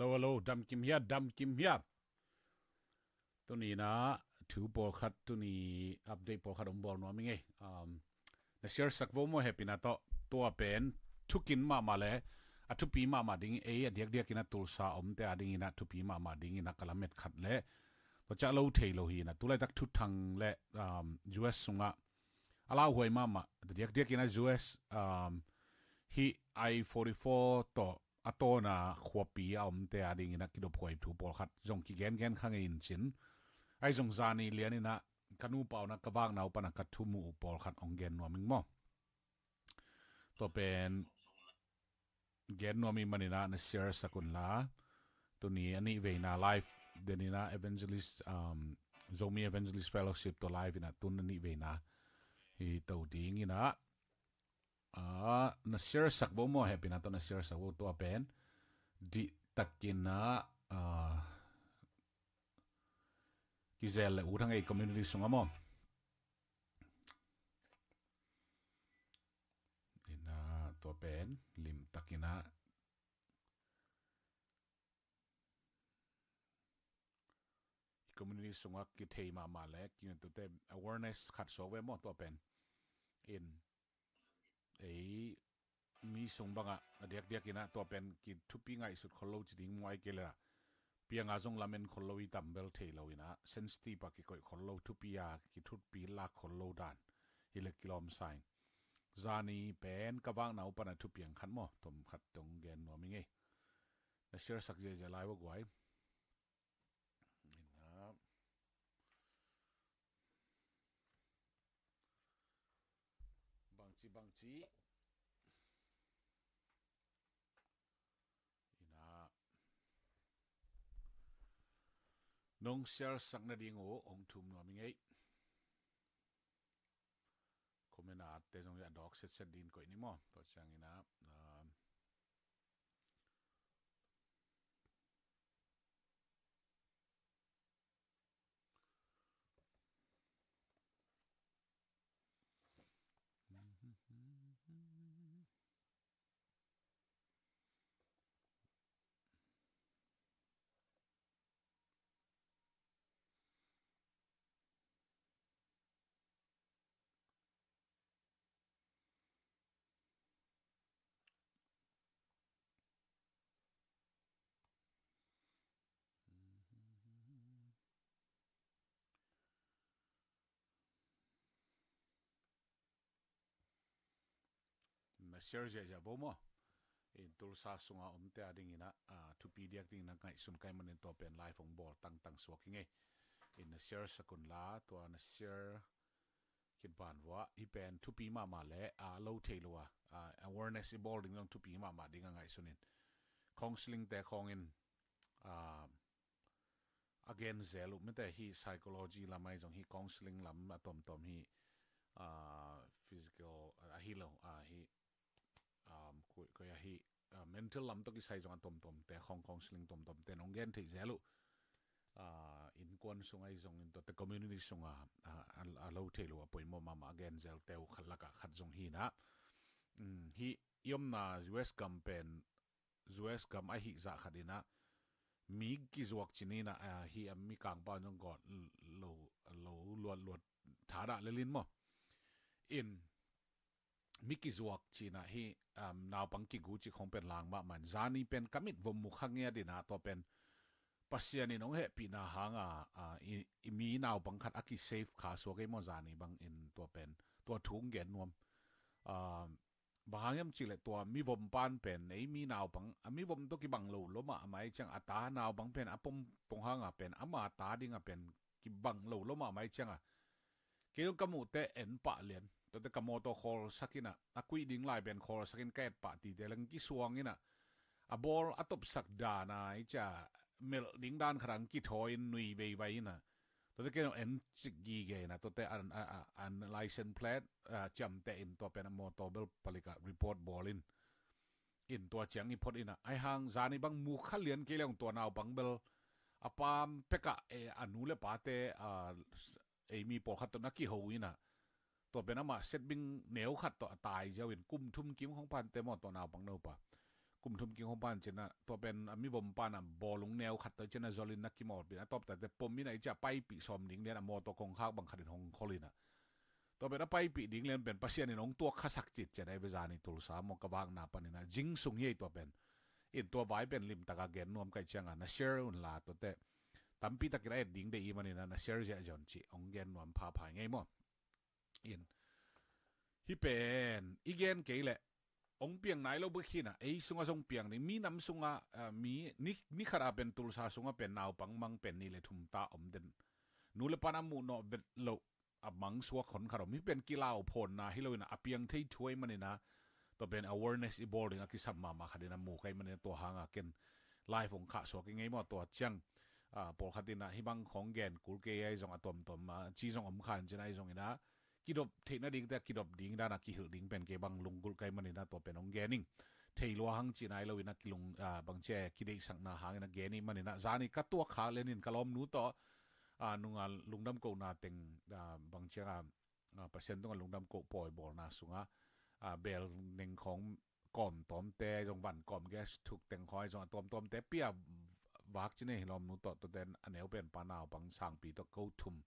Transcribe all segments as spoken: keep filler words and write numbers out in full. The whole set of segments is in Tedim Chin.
Hello, hello, damkim hia, damkim hia. Tuni na thu pawlkhat, tuni update pawlkhat om bawl nuam i ngei. Um, na share sak vo maw, hehpihna tawh, tua pen thukin mahmah le a thupi mahmah ding, ei a diakdiakin a Tulsa omte a dingin a thupi mahmah dingin a ka lamet khat le tua ciah lo thei lo hi na, tulaitak thuthang le, um, U S sungah a lauhuai mahmah, a diakdiakin a U S, um, hi I forty-four tawh a tawna khuapi a omte a dingin a kidophuai thu pawlkhat zong kigengen kha ngei in cin. Ai zong zani lianin a ka nupa un a ka vakna uh pan a ka thu mu uh pawlkhat ong gen nuam ing maw. Tua pen gen nuam i manin a na share sak un la. Tuni a nih veina live denin a Evangelist, um, Zomi Evangelist Fellowship tua live in a tun a nih veina hi to dingin a, ah, na share sak vo maw, hehpihna tawh na share sak vo, tua pen dihtakin a, ah, kizel le ut hang ei community sungah maw. Ina tua pen limtakin a community sungah kithei mahmah le kingtute awareness khat suak ve maw, tua pen in ei mi sung bangah a diakdiakin a tua pen kithupi ngaihsut khol lo ci ding maw, ai kei le a pianga zong lamen khol lo i tam bel thei lo in a, sensitive a kikoih khol lo, thupi a kithupi lak khol lo dan hi le kilawm sa in. Zani pen ka vakna uh pan a thupiang khat maw, tom khat tong gen nuam i ngei. Na share sak ziahziah lai ua guai. Ina bangci bangci ina nong share sak nading uh hong thum nuam i ngei. Comment a atte zong i a dawk setset din koih ni maw. Tua ciangin a, um, Na share ziahziah vo maw. In Tulsa sunga omte a dingin a, a, thupi diak dingin a ngaihsun kai manin tua pen live hong bawl tangtang suak hi ngei. In na share sak un la, tua na share khin pan vua, hi pen thupi mahmah le a lo thei lo a, a, awareness i bawl ding zong thupi mahmah ding a ngaihsun in. Counseling te khawngin, a, a gen zel uh mite hi, psychology lam ahi zong hi, counseling lam a tomtom hi, a, physical, a, ahi lo, a, hi, um, koi, koi ahi, uh, mental lam tawh kisai zong a tomtom te khawng, counseling tomtom te nong gen theih zel uh. Uh, innkuan sung ahi zong in tuate community sunga, uh, a, a lo thei lo a poimawh mahmah a gen zel te uh khat lakah khat zong hi na. Um, hi i omna U S gam pen, U S gam ahi zah khat in a mi kizuak cin in a, uh, hi a mi kangpa zong gawt lo, lo luat luat thadah lelin maw. In mi kizuak cin a hi, um, naupang kigu ci khong pen lang mahmah in. Zani pen ka mit vom mu kha ngiat in a, tua pen Pasian in hong hehpihna hang a, a, i, i mi naupang khat a kisave kha suak ei maw, zani bang in tua pen, tua thu hong gen nuam. Um, bang hang hiam cih leh tua mi vom pan pen, ei mi naupang, a mi vom tawh kibang lo lo mah a mai ciang a ta naupang pen a pom pong hang a pen, ama ta ding a pen kibang lo lo mah a mai ciang a. Kei zong ka muhte en pah lian. Tuate ka mawtaw khawlsak in a, a kuih ding lai pen khawlsak in ka et pah tite leng kisuang in a, a bawl a topsak dan a i cia melh ding dan khat ang kithawi in nui veivai in a. Tuate kei zong en cik gige in a, tuate an, a, a, an license plate, a, ciamteh in tua pen a mawtaw bel palik ah report bawl in. In tua ciang i phot in a, ai hang zani bang mu kha lian kei leng tua naupang bel a pam pekah, e, a nu le pate, a, ei mi pawlkhat tawh na kiho in a, tua pen amah setbing neu khat tawh a tai ziau in kum thum kim khong pante maw tua naupang nopa. kum thum kim khong pan cin ah, tua pen a mivom pan a bawlung neu khat tawh cin a zolin na kimawlpih a tawptate pom in a i cia paipih sawm ding lian a mawtaw kongkhak bang khatin hong kholin ah, tua pen a paipih ding lian pen Pasian in hong tuak khasak citciat a i vezan i Tulsa maw ka vakna panin ah zing sung hi ei tua pen. In tua vai pen limtaka gen nuam kai cianga na share unla tuate tampi takin a et ding de i manin ah na share ziahziah un cih hong gen nuam phapha ngei maw. In hih pen i gen kei leh hong piang nai lo bek hinah ei sungah zong piang ding, minam sungah ah, mi ni, ni khatah pen Tulsa sungah pen naupang mang pen ni le thum ta om den. Nu le pan a muh nawh vet loh a mang suak hon khat om, hih pen kilau phawnna hi loinah a piang thei thu ei maninah tua pen awareness i bawl ding a kisam mahmah khatinah mu kai maninah tua hanga ken live hong khah suak i ngei maw tua ciang. Ah, pawlkhat inah hih bang khong gen kul kei ahi zong a tuamtuam ah ci zong om khan cin ahi zong inah kidop theih nadingte a kidop ding dana kihilh ding pen kei bang lunggulh kai maninah tua pen hong gen ing. Thei lua hang cin ahi loinah kilung ah, bangcia kideihsakna hangin a gen ih maninah zani ka tuak khak lenin ka lawmnu tawh ah, nunga lungdam kohna teng ah, bangcianga ah, Pasian tunga lungdam koh pawi bawlna sunga ah, bel neng khong kawm tawmte zong van kawm gas thuk teng khoi zong a tuamtuamte pia vak cine hi lawmnu tawh tuate a neu pen pa naupang sangpi tawh ko thum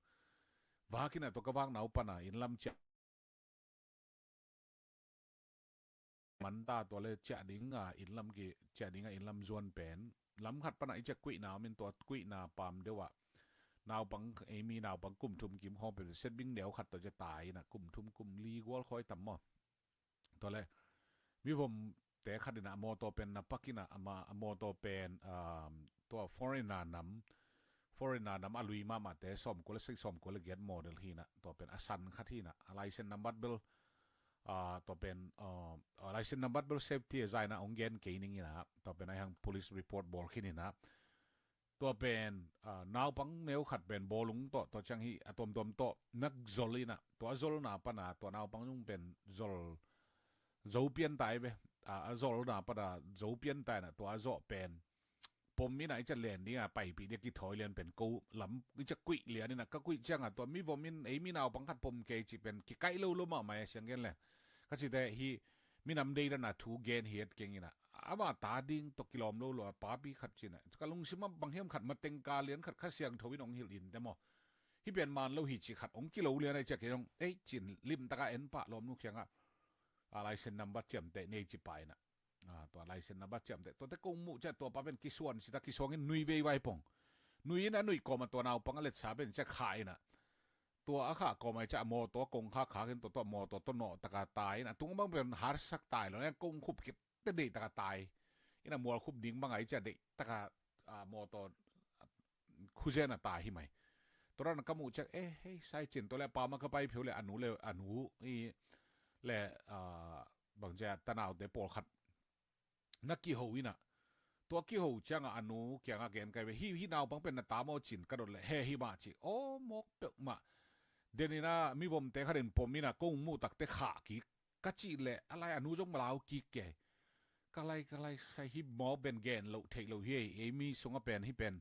vakinah tua ka vakna uh pana in lam ciah manta tua le ciah dinga in lam ki ciah dinga in lam zuan pen lam khat pana i ciah kuihna min tua kuihna pam deuh ah naupang eimi naupang kum thum kim khawng pen setbing neu khat tawh ciah tai inah kum thum kum li gual khoi tam maw. Tua le mivom te khat inah a mawtaw pen na pak inah ama a mawtaw pen um, tua foreigner nam foreigner nam a lui mahmahte sawmkua le sei sawmkua le giat model hinah tua pen a san khat hinah a license number bel ah, tua pen ah, a license number bel safety a zainah hong gen kei ning inah tua pen aihang police report bawl khin inah tua pen ah, naupang neu khat pen bawlung tawh tua ciang hi a tuamtuam tawh nak zol inah tua zolna pana tua naupang nung pen zol zo pian tai ve. Ah, a zolna pana zo pian tai na tua a zawh pen pom inah i ciah len dinga paipih dia kithawi lian pen ko lam i ciah kuih lian inah ka kuih cianga tua mivom in ei mi naupang khat pom kei cih pen kikaih lo lo mahmah a siang gen le ka cite hi minam dei dana thu gen hiat keng inah ama ta ding tawh kilawm lo lo a papi khat cinah ka lungsimah bang hiam khat matengka lian khat kha siangtho in hong hilh in te maw. Hih pen man lo hi cih khat hong kilo lian a i ciah kei zong ei cin limtaka en pah lawmnu khiangah a license number ciamteh nei ci paina. Ah, tua license number ciamteh tuate kong muh ciah tua pa pen kisuan sita kisuangin nui vei vai pong. Nui in a nuih kawma tua naupang a letsa pen ciah kha ina tua a kha kawma i ciah a mawtaw kong kha khakin tua tua mawtaw tua nawh taka tai ina tung bang pen harsak tai lo nen kong khup kit te deih taka tai ina mual khup ding banga i ciah deih taka ah, mawtaw khuzen a tai hi mai. Tua ran ka muh ciah eh hei sai cin tua le a pama ka pai pheu le a nu le a nu i le ah, bangcia tanaute pawlkhat na kiho inah tua kiho cianga a nu kianga gen kai ve hi hi naupang pen na ta maw cin ka dot le he hi mah ci aw mawk peuh mah. Den ina mivomte khatin pom ina kong muh takte khah kik ka cih leh a lai a nu zong malau kik ke. Ka lai ka lai sai hi mawk ben gen loh theih loh hi ei ei mi sunga pen hi pen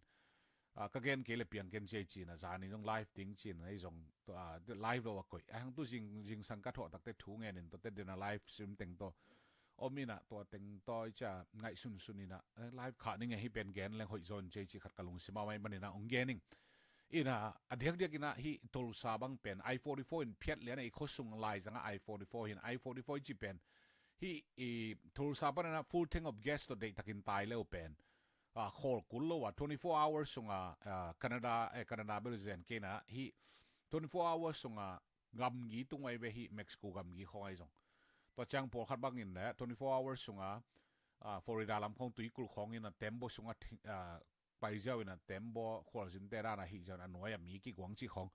ah, ka gen kei le piang ken ciai cina zani zong live ding cina ei zong ah, live lo a koih a hang tu zing zingsang ka thawh takte thu ngen in tuate dena live sim teng tawh om ina tua teng tawi cia ngaih sunsun ina eh, live khah ning a hi pen gen leng hoih zawn ciai ci khat ka lungsim a mai manina ong gen ing. Ina a diakdiak ina hi Tulsa bang pen I forty-four in phiat lian a i khosung lai zanga I forty-four hin I forty-four ci pen hi i Tulsa pan ina full tank of gas to deih takin tai leu pen a khawl kul lo a twenty-four hours sunga ah, Canada eh, Canada bel zen kena hi twenty-four hours sunga gamgi tungai ve hi Mexico gamgi khawng ai zong. Tua ciang pawlkhat bangin le twenty-four hours sunga ah, Florida lam khawng tuikul khawngin a tembaw sunga ah, paiziau in a tembaw khualzinte dan a hih ziau in a nuai a mi kiguang cih khawng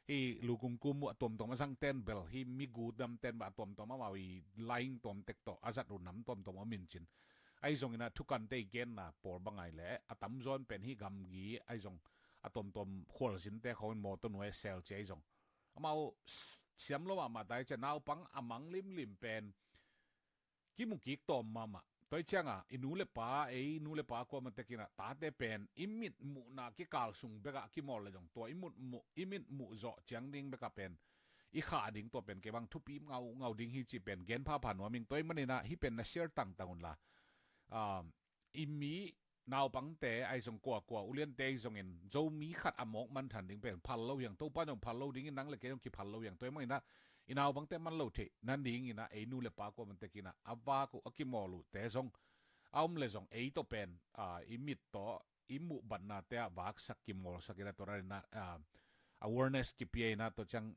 hi lukungkum uh a tuamtuam a zangten bel hi mi gudamten bel a tuamtuam amau i laing tuamtek tawh a zat uh nam tuamtuam a mincin ahi zongin a thukante i genna pawl bangai le a tamzawn pen hi gamgi ahi zong a tuamtuam khualzinte khawngin mawtaw nuai a sel ci ahi zong amau siam lo mahmah tai cia naupang a mang limlim pen kimu kik tawm mahmah. Tua cianga i nu le pa ei nu le pa kuama tekinah tate pen i mit muhna kikal sung bekah kimawl le zong tua i mut muh i mit muh zawh ciang ding bekah pen i khah ding tua pen kei bang thupi ngau ngau ding hi ci pen gen phapha nuam ing tua i maninah hi pen na share tangtang unla um, i mi naupangte ahi zong kuakua uliante ahi zongin Zomi khat a mawk manthan ding pen phal lo hiang, Topa zong phal lo dingin nang le kei zong kiphal lo hiang. Tua hi mangin ah i naupangte man lo theih nadingin ah ei nu le pa kua man tekin ah a vak uh a kimawl uhte zong a om le zong ei tawh pen, ah, i mit tawh i muh batnate ah vaksak kimawlsak in ah tua danin ah, ah, awareness kipia in ah tua ciang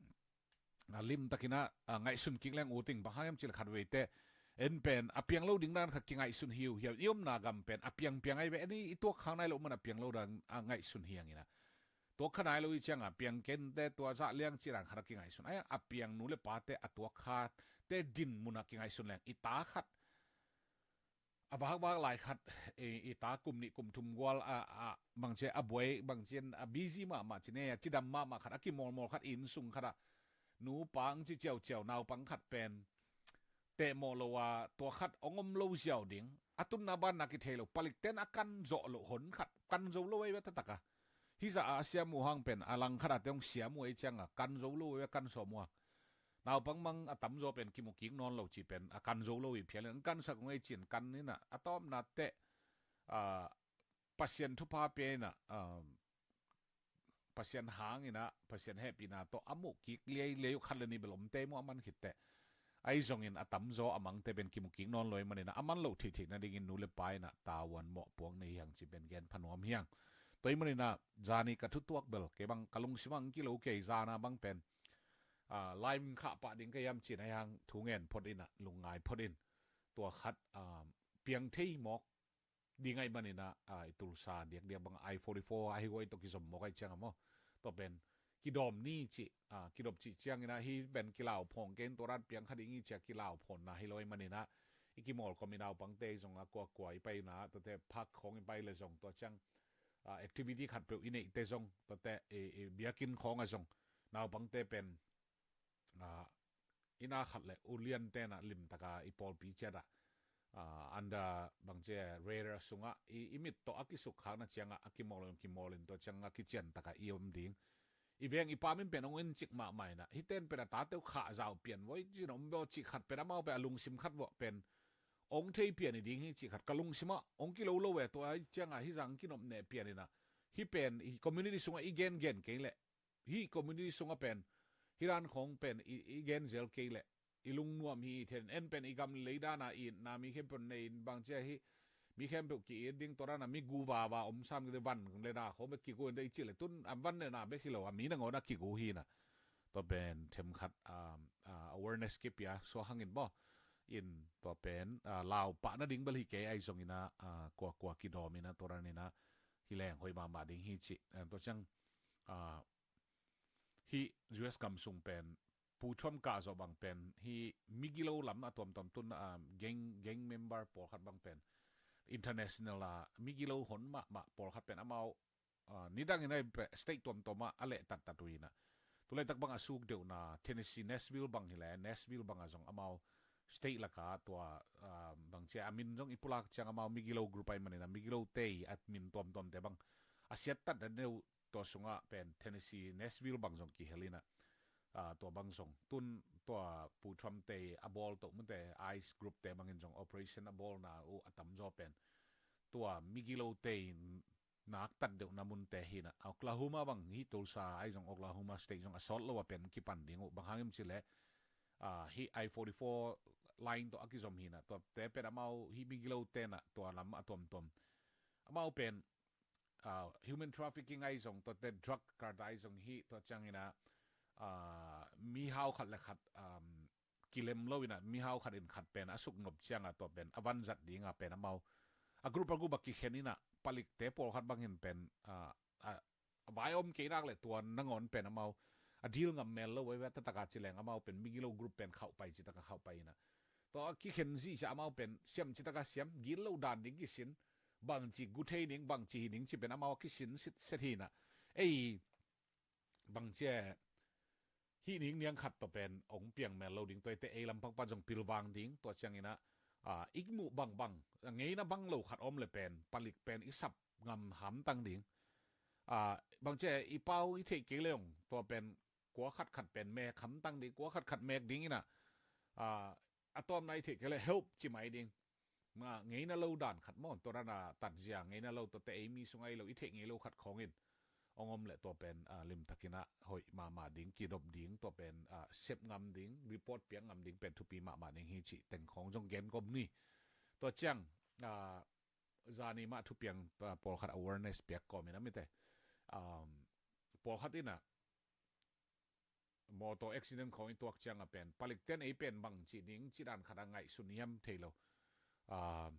a limtakin ah, a ngaihsun kik leng uh ting, bang hang hiam cih leh khat veite en pen a piang lo ding dan khat kingaihsun hi uh hiam, i omna gam pen a piangpiang ahi ve, en i tuak khak nai loh man a piang lo dan a ngaihsun hi hang in ah, tuak kha nai lo i ciang a piang kente tua zah liang cih dan khat a kingaihsun ahi hang, a piang nu le pate a tuak khate din mun ah kingaihsun leng i ta khat a vakvak lai khat, i, i ta kum nih kum thum gual a, a bangci a buai, bangci a busy mahmah ci ne, a cidam mahmah khat, a kimawlmawl khat, inn sung khat ah nupa ang ci ciauciau, naupang khat pen tehmawh lo a tua khat ong om lo ziau ding, a tunna banna kithei lo, palikten a kan zawh loh hon khat, kan zo lo ei ve taktak a. Hizah a siam uh hang pen a lang khat a te hong siam uh ei ciang a kan zo lo ei ve, kan sawm uh hang. Naupang mang a tamzaw pen kimu kik nawn lo cih pen a kan zo lo i phial in, an kansak ung ei cin kan in ah, a tawpna teh, ah, Pasian thupha pia in ah, ah, Pasian hang in ah, Pasian hehpihna tawh a muh kik liailiai uh khat le nih bel om tei maw, a man khit teh. Ahi zongin a tamzaw a mangte pen kimu kik nawn lo ahih manin ah, a man loh theihtheih nadingin nu le pa in ah tavuan mawhpuak nei hi hang cih pen gen pha nuam hi hang. Tua ahih manin ah zani ka thutuak bel kei bang ka lungsim ah ang kilo kei, zana bang pen, ah, live khah pah ding ka hiam cin ahi hang thu ngen phot in ah, lungngai phot in. Tua khat, ah, piang thei mawk ding ahih manin ah, ah, i Tulsa diakdiak bang I forty-four ahi guai tawh kizom mawk ahi ciang a maw, tua pen kidawm ni cih, ah, kidop cih ciangin ah hih pen kilau phawng kei in, tua dan piang kha ding hi ci a kilau phawnna hi lo ahih manin ah, i kimawl kawm i naupangte zong a kuakua i paina, tuate park khawng i pai le zong tua ciang, ah, activity khatpeuh i neihte zong, tuate i, i biakinn khawng ah zong naupangte pen, ah, i na khat le uliante in ah limtak a i pawlpi ciat ah, ah, under bangci a radar sungah i, i mit tawh a kisukkhakna ciang ah a kimawl, kimawl in tua ciang a kiciantak a i om ding. I veng i pam in pen ong en cik mahmah in ah, hihte in pen a tate uh khahzau pian vua hi cin om vua cih khat pen, amau pen a lungsim khat vua pen ong thei pian hi ding hi cih khat ka lungsim ah ong kilo lo e. Tua ahih ciang ah hih zah kinop neh pian in ah, hih pen i community sungah i gengen kei leh, hih community sungah pen hih dan khawng pen i, i gen zel kei leh i lungnuam hi, i then en pen i gam lei dan a itna mi khempeuh nei in, bangci a hih mi khempeuh ki-it ding, tua dan a mi gu vava om sam kei te, van le na khawng bek kigu in te i cih leh tun a van le na bek hi lo a, mi nangawn a kigu hi in ah. Tua pen themkhat, um, uh, awareness kipia suak hang in maw, in tua pen, uh, lau pah nading bel hi kei, ahi zongin ah, uh, kuakua kidawm in ah tua danin ah hi leng hoih mahmah ding hi cih, uh, tua ciang, uh, hih U S gam sung pen Pu Trump kah zawh bang pen hih migilo lam a tuamtuam tun, ah, gang, gang member pawlkhat bang pen international a migilo hon mahmah pawlkhat pen amau, ah, nidangin ahi pen state tuamtuam ah a lehtattat uh hi in ah, tu laitak bang a suk deuhna Tennessee Nashville bang hi leh, Nashville bang ah zong amau state lak ah tua, ah, bangci a min zong i pulak ciang amau migilo group ahih manin ah migilote i a min tuamtuamte bang a siattat deuh, tua sungah pen Tennessee Nashville bang zong kihel in ah, ah, tua bang zong tun tua Pu Trump te a bawl toh munte, ICE group te bangin zong operation a bawlna uh a tamzaw pen tua migilote i naktat deuhna munte hi in ah, Oklahoma bang, hih Tulsa ahi zong Oklahoma State zong a sawt lo a pen kipan ding uh, bang hang hiam cih leh, ah, hih I forty-four line tawh a kizom hi in ah, tuate pen amau hih migilote in ah tua lam a tuamtuam amau pen, ah, human trafficking ahi zong, tuate drug cart ahi zong hi, tua ciangin ah, ah, mihau khat le khat, um, kilem lo in ah, mihau khat in khat pen a suknop ciang ah tua pen a vanzat ding a pen amau a group a group a kikhen in ah, palikte pawlkhat bangin pen, ah, a, a vai om kei nak leh tua nangawn pen amau a deal ngam mel lo veve, taktak a ci leng amau pen migilo group pen khauh pai, citak a khauh pai in ah, tua a kikhen zihziah amau pen siam citak a siam, gil lo dan ding kisin, bangci gu thei ning, bangci hi ning ci pen amau a kisin sitset hi in ah, ei, bangci a hih ning niang khat tawh pen ong piang mel lo ding, tua hi teh ei lampang pan zong pilvang ding, tua ciangin ah, ah, i muh bangbang, a ngeina bang lo khat om leh pen palik pen i sap ngam hamtang ding. Ah, bangci a i pau i theih kei leh ong tua pen kua khatkhat pen mek hamtang ding, kua khatkhat mek ding in ah, ah, a tawpna i theih kei leh help ci mai ding. ma ngeina lo dan khat maw, tua dan a tanzia ngeina lo, tuate ei mi sung a ei lo, i theih ngei lo khat khawngin hong om leh tua pen, ah, limtakin ah hoih mahmah ding, kidop ding, tua pen, ah, sep ngam ding, report piak ngam ding pen thupi mahmah ding hi cih teng khawng zong gen kawm ni. Tua ciang, ah, zani mah thupiang, ah, pawlkhat awareness piak kawmin a mite, um, pawlkhat in ah motor accident khawng i tuak ciang a pen, palikten ei pen bang cih ding, cih dan khat a ngaihsun hiam thei lo. Ah,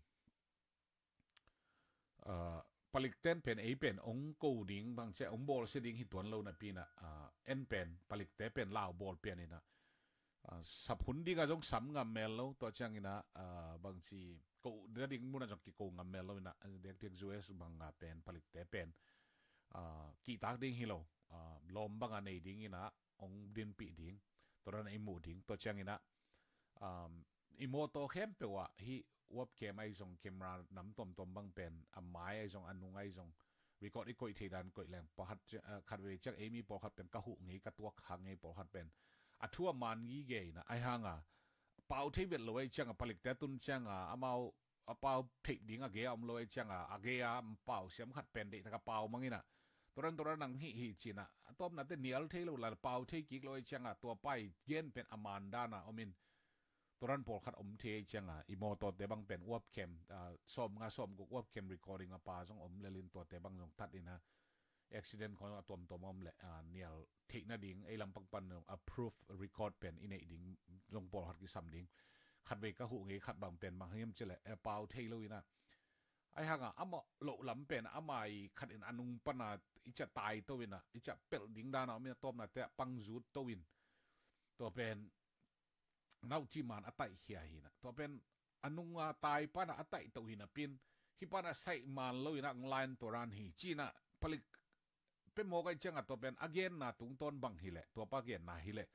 ah, palikten pen ei pen ong ko ding bang ciah ong bawlsia ding hi tuan lo napi in ah, ah, en pen palikte pen lau bawl pian in ah, ah, sap hun ding a zong sam ngam mel lo, tua ciangin ah, ah, bangci ko nading mun a zong kiko ngam mel lo in ah, diakdiak U S bang a pen palikte pen, ah, kihtak ding hi lo, ah, lawm bang a nei ding in ah, ong dinpih ding, tua dan a i muh ding, tua ciangin ah, um, i mawtaw khempeuh ah hih webcam ahi zong, camera nam tuamtuam bang pen, a mai ahi zong, a nung ahi zong, record i koih thei dan koih leng, pawlkhat ci-, ah, khatvei ciang ei mi pawlkhat pen ka huh ngei, ka tuak khak ngei, pawlkhat pen a thu a man gige in ah, ahi hang a pau thei vet lo ahi ciang a, palikte a tun ciang a, amau a pau theih ding a gei a om lo ahi ciang a, a gei a pau siam khat pen deihtak a pau mang in ah, tua dan tua dan nang hih hi ci in ah, a tawpnate nial thei lo la, pau thei kik lo ahi ciang a, tua pa i gen pen a man dan a om in, tua dan pawlkhat om thei ahi ciang a, i mawtawte bang pen webcam, ah, sawmnga sawmguk webcam recording a pa zong om lel in, tuate bang zong that in ah, accident khawng a tuamtuam om leh, ah, nial theih nading ei lampang pan a proof record pen i neih ding zong pawlkhat kisam ding. Khatvei ka huh ngei khat bang pen bang hiam cih leh, eh, pau thei lo in ah, ahi hang a amah loh lam pen ama i khat in a nung pan a i ciah tai to in ah, i ciah pelh ding dan a om in ah, tawpnate ah pang zut to in, tua pen nauci man a taihkhia hi in ah, tua pen a nung a tai pan a a taih to hi napi in, hih pan a saih man lo in ah ong lai in tua dan hi ci in ah, palik pe mawk ahi ciang a, tua pen a genna tungtawn bang hi leh, tua pa genna hi leh,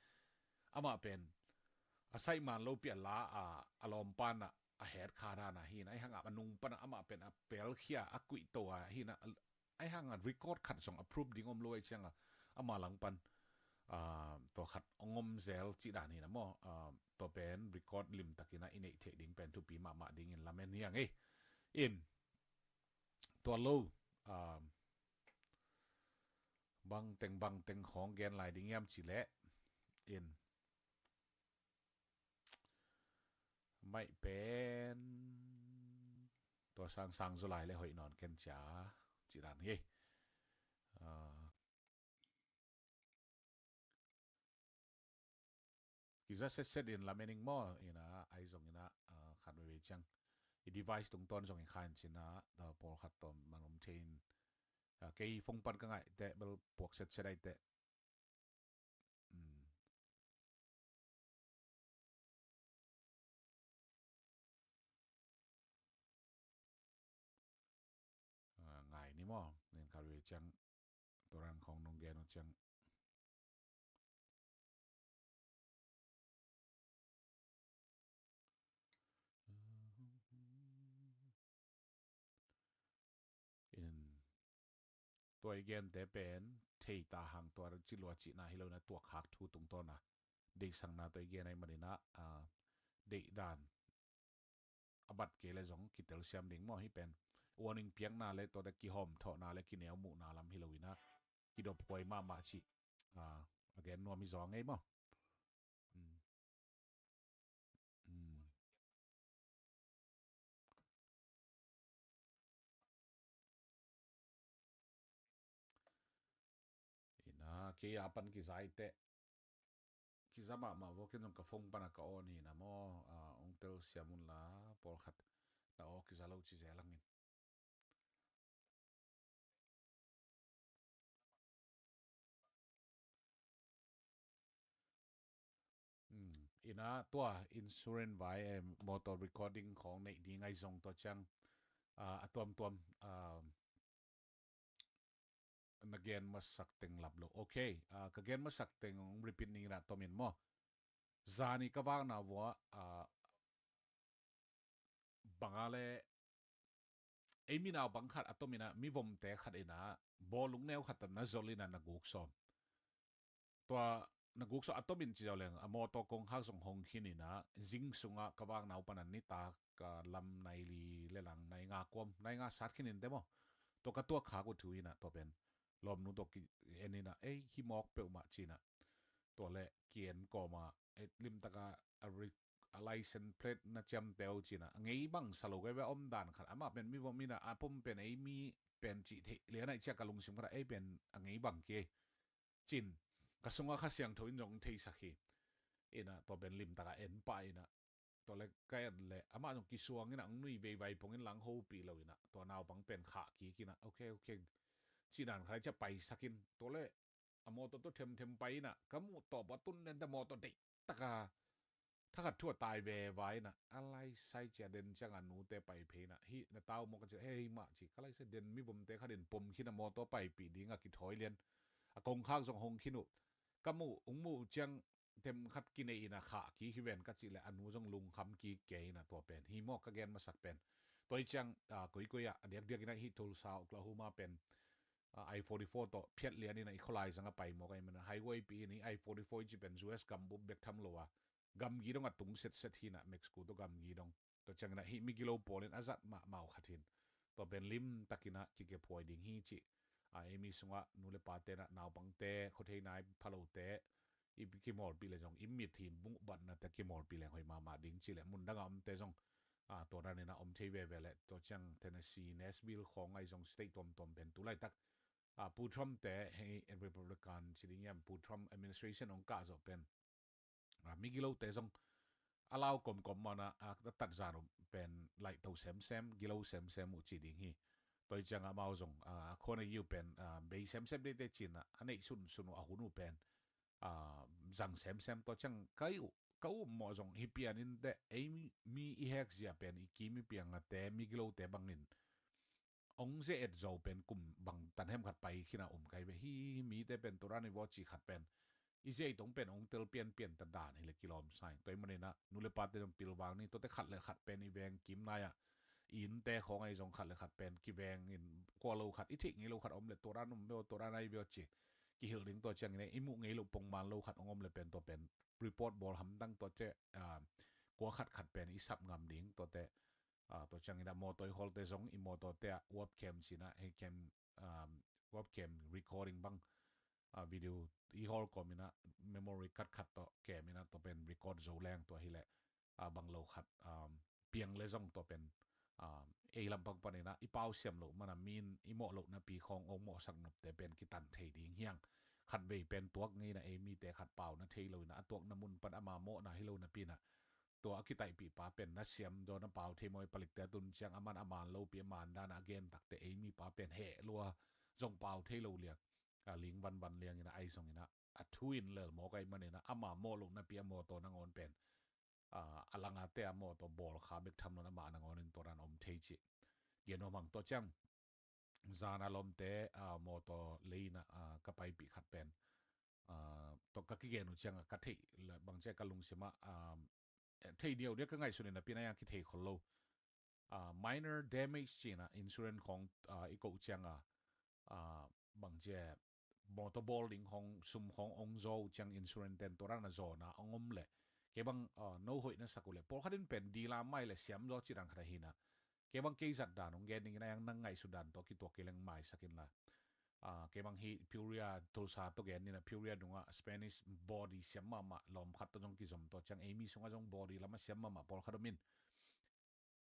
amah pen a saih man lo pi a la a, a lawm pan a a het kha dan a hi in ah, ahi hang a a nung pan a amah pen a pelkhia, a kuih to a hi in ah, ahi hang a record khat zong a proof ding om lo ahi ciang a, ama lang pan, ah, tua khat ong om zel cih dan hi in ah maw, ah, tua pen record limtakin ah i neih theih ding pen thupi mahmah dingin lamen hi hang ei. In, tua lo, ah, bangteng bangteng khawng gen lai ding hiam cih leh, in, maih pen tua sangsang zaw lai leh hoih nawn ken cia, cih dan hi. Ah, kiza setset in lamen ing maw, in ah, ahi zong in ah, ah, khat veivei ciang i device tungtawn zong i kha in ci in ah, ah, pawlkhat tawm man om thei in, ah, kei phone pan ka ngaih teh bel puak setset ahi teh. Hmm. Ah, ngai ni maw, nen kal ve ciang, tua dan khawng nong gen uh ciang. In, tua i gente pen thei ta hang, tua ci lua cihna hi lo in ah, tua khak thu tungtawn a deihsakna tua i gen ahih manin ah, ah, deih dan a bat kei leh zong kitelsiam ding maw, hih pen warning piakna leh tua deh kihawmthawhna leh kineu muhna lam hi lo in ah, kidop huai mahmah cih, ah, a gen nuam hi zaw ngei maw. Hmm. Hmm. In ah, kei a pan kiza hi teh. Kiza mahmah vua, ken zong ka phone pan a ka on hi in ah maw, ah, ong telsiam un la, pawlkhat na aw kiza lo ci zel hang in. Hmm. In ah, tua insurance vai, eh, motor recording khawng neih ding ahi zong, tua ciang, ah, a tuamtuam, ah, na gen masak teng lap lo. Ok, ah, ka gen masak teng ong repeat ning in ah, tom in maw. Zani ka vakna vua, ah, bang a leh, ei mi naupang khat a tom in ah, mivomte khat in ah, bawlung neu khat tawh na zol in ah na guk sawm. Tua na guk sawh a tomin ci zo leng a mawtaw kongkhak zong hong khin inah, zing sungah ka vaknau panin nitak ka lam nai li le lang nai nga kuam, nai nga sat khin in te maw. Tua ka tuak khak uh thu inah tua pen lawmnu tawh ki en inah, ei, hi mawk peuhmah ci inah. Tua le ki en kawma, eh, limtaka a ri-, a license plate na ciamteh uh ci inah, a ngei bang sa lo kei ve, a om dan khat, amah pen mi vom inah, a pom pen ei mi pen cih theih lian ah i ciah ka lungsim khat ah ei pen a ngei bang kei. Cin, ka sungah Kha Siangtho in zong theisak hi. Inah tua pen limtaka en pah inah, tua le ka en le amah zong kisuang inah, ang nui veivai pong in lang hopih lo inah, tua naupang pen khah kik inah, ok, ok, ci dan khat ah i ciah paisak in, tua le a mawtaw tawh themthem pai inah, ka muh tawp a tun den ta mawtaw deih taka thakhat thu a tai veva inah, a laisai ciah den ciangah nute pai phei inah, hih na tau maw ka ci, hei mah ci, ka laisai den, mi vomte khat in pom khin a mawtaw paipih dingah kithawi lian, a kongkhak zong hong khin uh, ka muh, ung muh uh ciang tem khat kinei inah khah kik hi ven ka cih le a nu zong lungkham kik kei inah tua pen hi mawk ka gen masak pen. Tua hi ciang, ah, koikoi ah a diakdiak inah hih Tulsa, Oklahoma pen, ah, I forty-four tawh phiat lian inah i khualai zangah pai mawk ahih manin highway pi in, i I forty-four i ci pen U S gambup bek tham lo a, gamgi dong a tung setset hi inah, Mexico tawh gamgi dong. Tua ciang inah hih migilo pawl in a zat mahmah uh khat hi in, tua pen limtak inah kikephuai ding hi cih, ah, ei mi sungah nu le pate inah, naupangte, khuathei nai phalote, i kimawlpih le zong i mit hi muh batna te kimawlpih leng hoih mahmah ding cih le, mundang a omte zong, ah, tua dan inah om thei veve le, tua ciang Tennessee, Nashville khawng ahi zong state tuamtuam pen tu laitak, ah, Pu Trump te hei Republican ci ding hiam, Pu Trump administration hong kah zawh pen, ah, migilote zong a lau komkom mana, ah, a tatzan uh pen laihto semsem, gilo semsem uh ci ding hi. Tua hi ciangah amau zong, ah, a khuana yiu pen, ah, bei semsem deite cinah a neih sunsun uh a hun uh pen, ah, zang semsem. Tua ciang kai uh, ka um mawh zong hi pian in teh, ei mi, mi i hek zia pen i kim i piangate, migilote bangin ong zia et zo pen kum bang tan hem khat pai khin a um kai ve. Hi mite pen tua dan i vawh cih khat pen i zia i tong pen ong tel pianpian ta dan hi le kilawm sa ing. Tua hi maninah nu le pate zong pilvang ni, tuate khat le khat pen i veng kim nai-ah i innte khawng ahi zong khat le khat pen kiveng in, kua lo khat i theih ngei lo khat om le tua dan om veo, tua dan ahi veo ci kihilh ding. Tua ciangin i muh ngei lo pongman lo khat ong om le pen tua pen report bawl hamtang, tuate, ah, kua khat khat pen i sap ngam ding. Tuate, ah, tua ciangin a mawtaw i hawlte zong i mawtawte ah webcam cinah, hei cam, um, webcam recording bang, ah, video i hawl kawm inah memory card khat tawh kem inah tua pen record zo leng tua hileh, ah, bang lo khat, um, piang le zong tua pen, um, ei lampang paninah i pau siam loh mana min i mawh lohna pi khawng ong mawhsak nopte pen kitan thei ding hiang. Khatvei pen tuak ngei inah ei mite khat pau na thei lo inah a tuakna mun pan ama mawhna hi lo napi inah tua a kitaihpih pa pen na siam dawn a pau thei maw? I palikte a tun ciang a man a man lopi a man dan a gen takte ei mipa pen heh lua zong pau thei lo liang, a ling vanvan liang inah ahi zong inah a thu in lel mawk ahi maninah ama mawh lohna pi a mawtaw nangawn pen, a, a langate a mawtaw bawlkha bek tham lo in ama nangawn in tua dan om thei cih gen nuam hang. Tua ciang zan a lawmte, a, mawtaw lei inah, a, ka paipih khat pen, a, tua ka kigen uh ciangah ka theih le bang ciah ka lungsimah, a, eh, thei diaudiau ka ngaihsun in napi inah a kithei khol lo. A, minor damage cinah insurance khawng, a, i koh ciangah, a, bang ciah mawtaw bawl ding khawng sum khawng ong zaw uh ciang insurance ten tua dan a zawna ong om leh kei bang, a, no hoih na sak uh leh pawlkhat in pen dila mai le siam zaw ci dan khat ahi inah, kei bang kei zat dan ong gen ding inah, a yang nang ngaihsut dan tawh kituak kei leng maisak inla. A, kei bang hi Peoria, Tulsa tawh gen inah, Peoria dungah Spanish body siam mahmah lawm khat tawh zong kizom, tua ciang ei mi sungah zong body lamah siam mahmah pawlkhat om in.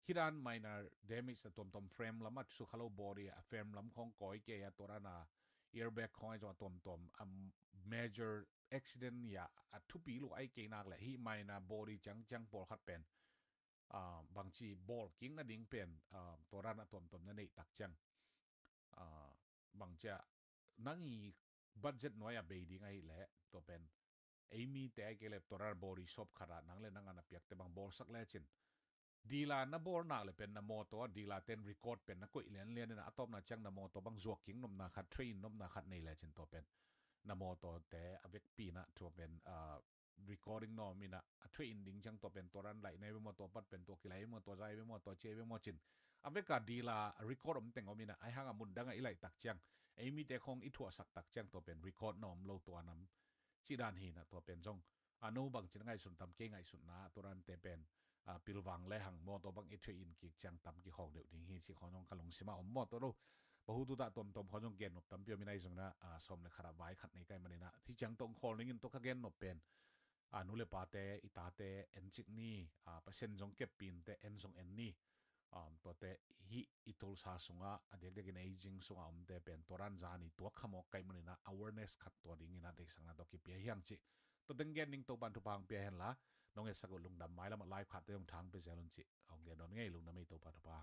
Hi dan minor damage a tuamtuam, frame lamah sukha lo, body a frame lam khawng kawi kei a, tua dan a airbag khawng ahi zong a tuamtuam, a major accident ya a thupi lo ahi kei nak leh hih minor body ciangciang pawlkhat pen, a, bangci bawl kik nading pen, a, tua dan a tuamtuam na neih tak ciang, a, bangcia nang i budget nuai a bei ding ahih leh tua pen ei mite ahi kei leh tua dan a body shop khat ah nang le nang a na piakte bang bawlsak lecin, dila na bawl nak le pen na mawtaw a dila ten record pen na koih lianlian inah a tawpna ciang na mawtaw bang zuak kik nopna khat, trade in nopna khat nei lecin tua pen na mawtawte a vekpi inah tua pen, a, recording nawm inah a trade in ding ciang tua pen tua dan laih na hi ve maw, tua pat pen tua kilaih hi ve maw, tua zai hi ve maw, tua cia hi ve maw cin, a veka dila record om teng om inah, ahi hangah mundangah i laih tak ciang, ei mite khawng i thuahsak tak ciang tua pen record na om lo tua nam cih dan hi na. Tua pen zong a no bangci na ngaihsun tam, kei ngaihsutna tua dante pen a pilvang le hang mawtaw bang i thuih in kik ciang tam kikhawk deuh ding hi cih khawng zong ka lungsim ah om mawtaw lo. Pahu tuta tuamtuam khawng zong gennop tampi om in ahi zong na a sawm le khat ah vai khat nei kai manin ah hi ciang tawh khawl ning in tua ka gennop pen a nu le pate, i tate en cik ni, a Pasian zong keppin te en zong en ni. Um, tuate hih i tulsa sungah a diakdiakin aging sungah omte pen tua dan zani tua khamawk kai manin ah awareness khat tua dingin ah deihsakna tua kipia hiang cih. Tua teng gen ning Topan thupha hong pia henla nong etsak uh lungdam, mailam ah live khat te zong thang pia zel un cih hong gen dawn ngei. Lungdam ei Topa thupha.